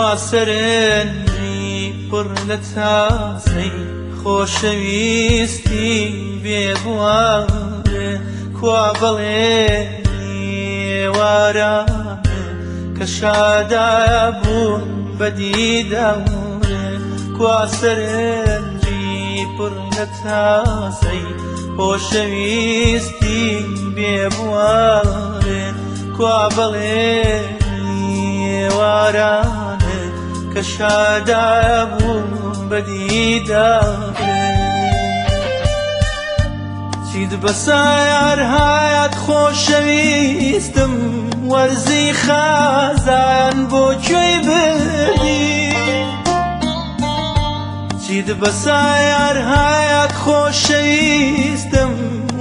کوا سەرنجی پڕ لە تاسەی خۆشەویستی بێبوارێ کوا بەڵێنی ئێوارانێ کە شادا بوون بە دیدارێ کوا سەرنجی پڕ لە تاسەی خۆشەویستی بێبوارێ کوا بەڵێنی ئێوارانێ کە شادا بوون بە دیدارێ چیت بەسایار هات خۆشەویستم وەرزی خازان بۆ کوێی بردی چیت بەسایار هات خۆشەویستم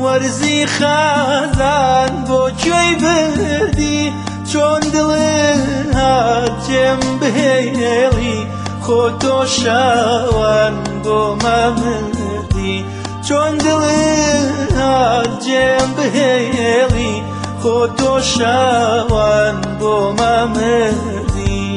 وەرزی خازان بۆ کوێی بردی چۆن دڵت هات جێم بهێڵی خۆ تۆ شاوان بۆ مەمردی چۆن دڵت هات جێم بهێڵی خۆ تۆ شاوان بۆ مەمردی.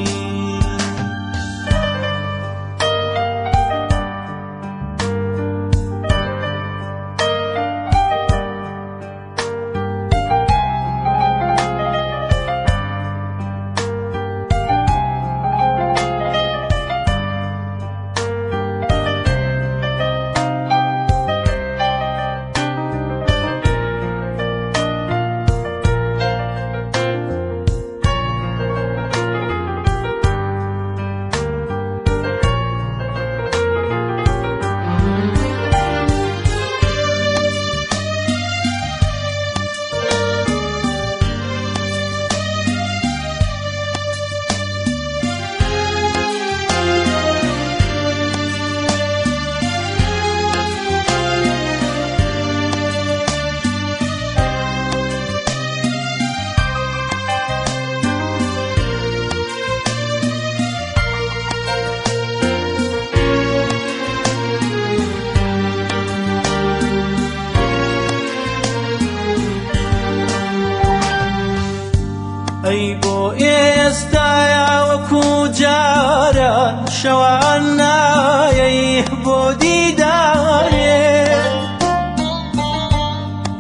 ئەی بۆ ئێستایا وەکو جاران شەوان نایەی بۆ دیدارێ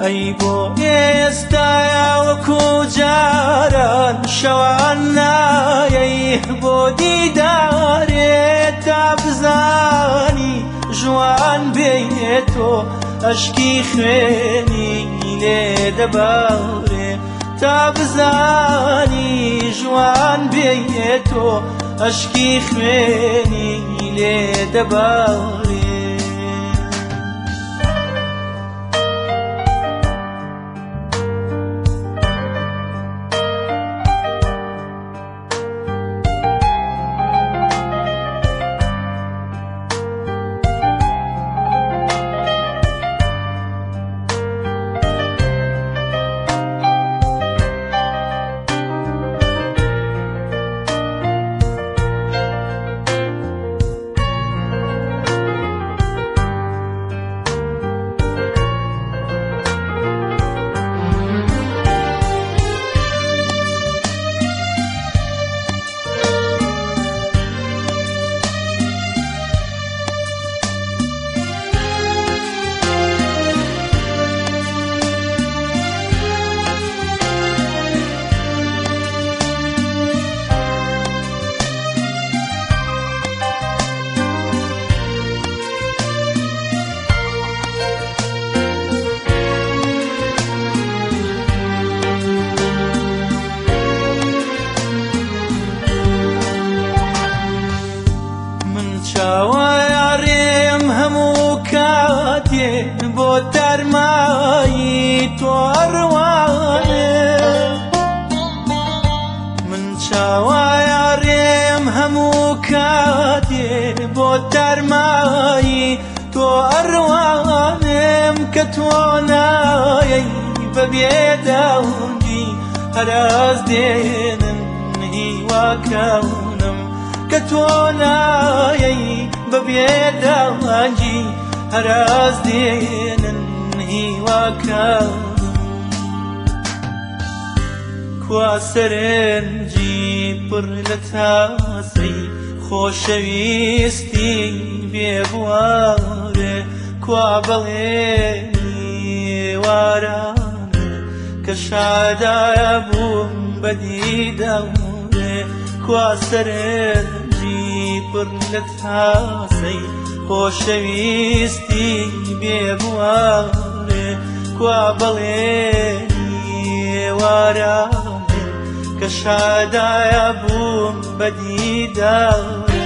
ئەی بۆ ئێستایا وەکو جاران شەوان نایەی بۆ دیدارێ تا بزانی ژوان بێتۆ ئەشکی خوێنی لێ دەبارێ تا بزانی ژوان بێتۆ ئەشکی خوێنی لێ دەبارێ. چاوەڕێم هەموو کاتێ بۆ تەرمایی تۆ ئەڕوانێ من چاوەڕێم هەموو کاتێ بۆ تەرمایی تۆ ئەڕوانێم کە تۆ نایەی بە بێدەنگی هەراس دێنن هیواکەونم کە تۆ نایەی بە بێدەنگی هەراس دێنن هیواکەونم. کوا سەرنجی پڕ لە تاسەی خۆشەویستی بێ بوارێ؟ کوا بەڵێنی ئێوارانێ کە شادایە بووم بە دیدارێ؟ کوا سەرنجی پڕ لە تاسەی خۆشەویستی بێ بوارێ؟ کوا بەڵێنی ئێوارانێ کە شادایە بووم بە دیدارێ؟